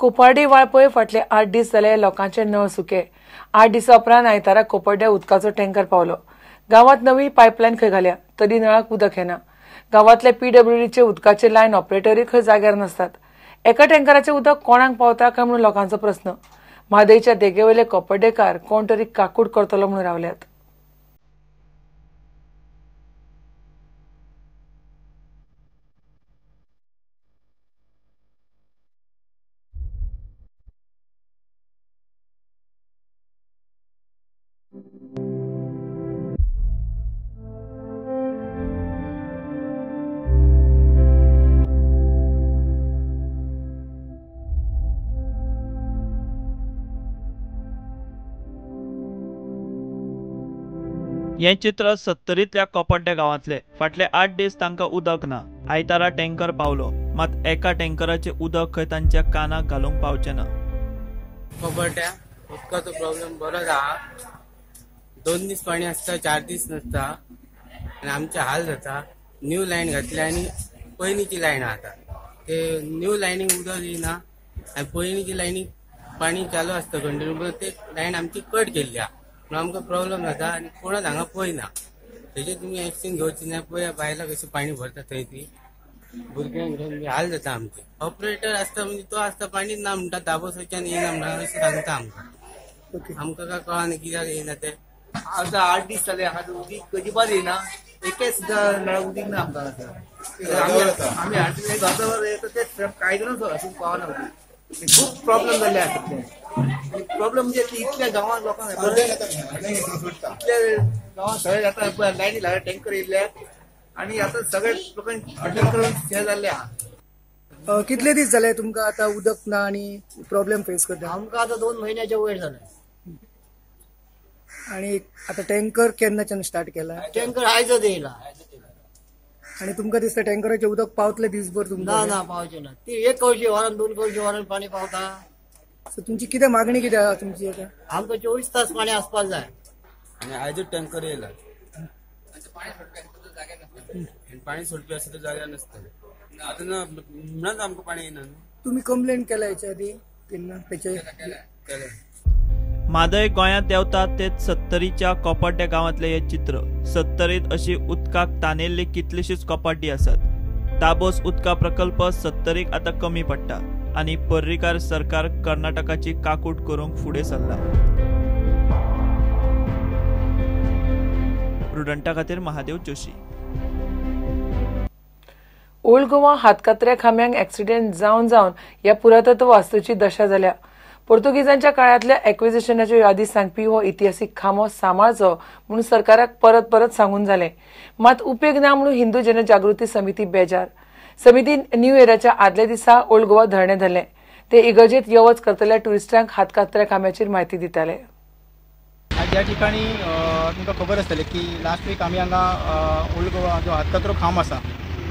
कोपार्डे वाळपय फाटले 8 दीस जाले लोकांचे नळ सुके. 8 दिसां उपरांत आयतारा कोपर्ड्या उदकाचो टँकर पावलो. गांवांत नवी पायपलायन खंय घाल्या तरी नळाक उदक येना. गांवांतले पीडब्ल्यूडीचे उदकाचे लायन ऑपरेटरूय खंय जाग्यार नासतात. एका टँकराचें उदक कोणाक पावता काय म्हणून लोकांचो प्रस्न. म्हादयच्या देगेवयले कोपर्डेकार कोण तरी काकूट करतलो म्हणून रावल्यात. हें चित्र सत्तरींतल्या कोपर्डे गांवांतले. फाटले 8 दीस तांकां उदक ना. आयतारा टँकर पावलो, मात एका टँकराचें उदक खंय तांच्या कानाक घालूंक पावचें ना. कोपर्ड्या उदकाचो प्रॉब्लेम बरोच आहा. 2 दीस पाणी आसता, 4 दीस नासता आनी आमचे हाल जाता. न्यू लायन घातल्या आनी पयलींची लायन आहा. ते न्यू लायनीक उदक येयना आनी पयलींची लायनीक पाणी चालू आसता कंटिन्यू, ते लायन आमची कट केल्ली आहा म्हणून आमकां प्रॉब्लेम जाता आनी कोणच हांगा पळयना. तेजेर तुमी एक्शन घेवची ना. पळया बायलां कशी पाणी भरता थंय, ती भुरग्यांक घेवन हाल जाता आमचे. ऑपरेटर आसता म्हणजे तो आसता पाणीच ना म्हणटा, दाबोसच्यान येयना म्हणटा अशें सांगता आमकां. आमकां काय कळना कित्याक येयना ते. आतां 8 दीस जाले हांगा उदीक अजिबात येयना. एकेच सुद्दां नळाक उदीक ना आमकां. आमी 8 येता ते कांय जाण असून पावना उदीक. खूब प्रॉब्लेम जाल्ले आसा. प्रॉब्लेम म्हणजे इतल्या गांवांत लोकांक, इतल्या गांवांत सगळे आतां लायनी लागल्या, टँकर येयल्ले आनी आतां सगळे लोकांक टँकर हे जाल्ले आहा. कितले दीस जाले तुमकां आतां उदक ना आनी प्रॉब्लेम फेस करता? आमकां आतां 2 म्हयन्याच्या वयर जाले. आनी आतां टँकर केन्नाच्यान स्टार्ट केला? टँकर आयजच येयला. आनी तुमकां दिसता टँकराचें उदक पावतलें दिसभर तुमकां? ना ना, पावचें ना. ती 1 कवशी वरान 2 कवशी वरान पाणी पावता. सो तुमची कितें मागणी कितें आहा तुमची आतां? आमकां 24 तास पाणी आसपाक जाय. आनी आयजूच टँकर येयला. पाणी सोडपी आसा तर जाग्यार नासता. आतां ना म्हणून आमकां पाणी येयना. तुमी कंप्लेन केला हेच्या आदी तेन्ना तेचे? केलें. म्हादय गोंयांत देंवता तेच सत्तरीच्या कोपर्डे गांवांतलें हें चित्र. सत्तरींत अशी उदकाक तानेल्ली कितलीशीच कोपर्डी आसात. दाबोस उदका प्रकल्प सत्तरीक आतां कमी पडटा आनी पर्रीकार सरकार कर्नाटकाची काकूट करूंक फुडें सरला. प्रुडंटा खातीर महादेव जोशी. ओल्ड गोवा हातकात्र्या खांब्यांक एक्सिडेंट जावन जावन ह्या पुरातत्व वास्तूची दशा जाल्या. पोर्तुगीजांच्या काळांतल्या एक्विजिशनाच्यो यादी सांगपी हो इतिहासीक खांबो सांबाळचो म्हणून सरकाराक परत परत सांगून जालें, मात उपेग ना म्हणून हिंदू जनजागृती समिती बेजार. समितीन न्यू इयराच्या आदल्या दिसा ओल्ड गोवा धरणें धरलें. ते इगर्जेत यो वच करतल्या ट्युरिस्टांक हातकात्र्या खांब्याचेर म्हायती दिताले. आज ह्या ठिकाणी तुमकां खबर आसतलें की लास्ट वीक आमी हांगा ओल्ड गोवा जो हातकात्रो खांब आसा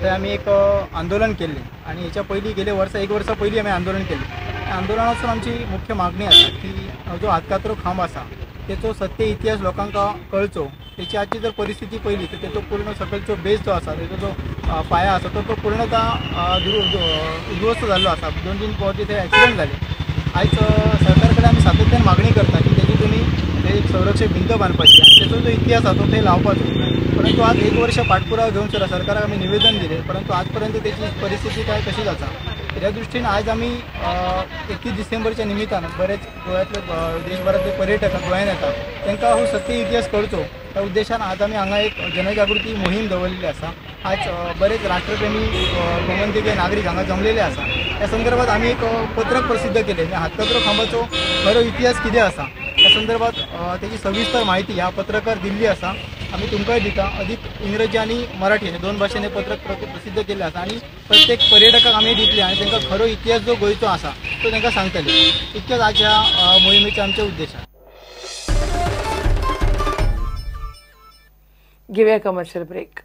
थंय आमी एक आंदोलन केल्लें आनी हेच्या पयलीं गेले वर्सा 1 वर्सा पयलीं आमी आंदोलन केल्लें. आंदोलनासून आमची मुख्य मागणी आसा की जो हातकात्रो खांब आसा तेचो सत्य इतिहास लोकांक कळचो. तेची आजची जर परिस्थिती पळयली तर तेचो पूर्ण सकलचो बेज जो आसा, तेचो जो पाया आसा तो पूर्णतः उद्ध्वस्त जाल्लो आसा. 2-3 फावटी थंय एक्सिडंट जाले. आयज सरकार कडेन आमी सातत्यान मागणी करता की तेजी तुमी एक संरक्षक भिंत बांदपाची आनी तेचो जो इतिहास आसा तो थंय लावपाचो. परंतु आज 1 वर्ष पाठपुरावा घेवन सर सरकाराक आमी निवेदन दिलें, परंतु आजपर्यंत तेची परिस्थिती काय तशीच आसा. त्या दृष्टीन आज आमी 31 डिसेंबरच्या निमित्तान बरेच गोव्यातले देशभरातले पर्यटक गोंयांत येता तांकां हो सत्य इतिहास कळचो त्या उद्देशान आज आमी हांगा एक जनजागृती मोहीम दवरलेली आसा. आज बरेच राष्ट्रप्रेमी गोमंतकीय नागरीक हांगा जमलेले आसा. त्या संदर्भात आमी एक पत्रक प्रसिद्ध केलें. हातकात्रो खांबाचो खरो इतिहास कितें आसा त्या संदर्भात तेची सविस्तर म्हायती ह्या पत्रकार दिल्ली आसा. आमी तुमकांय दिता. अदीक इंग्रजी आनी मराठी हे 2 भाशेन पत्रक प्रसिद्ध केल्लें आसा आनी प्रत्येक पर्यटकाक आमी दितले आनी तांकां खरो इतिहास जो गोंयचो आसा तो तांकां सांगतले. इतकेच आज ह्या मोहिमेचे आमचे उद्देश आसा. घेवया कमर्शियल ब्रेक.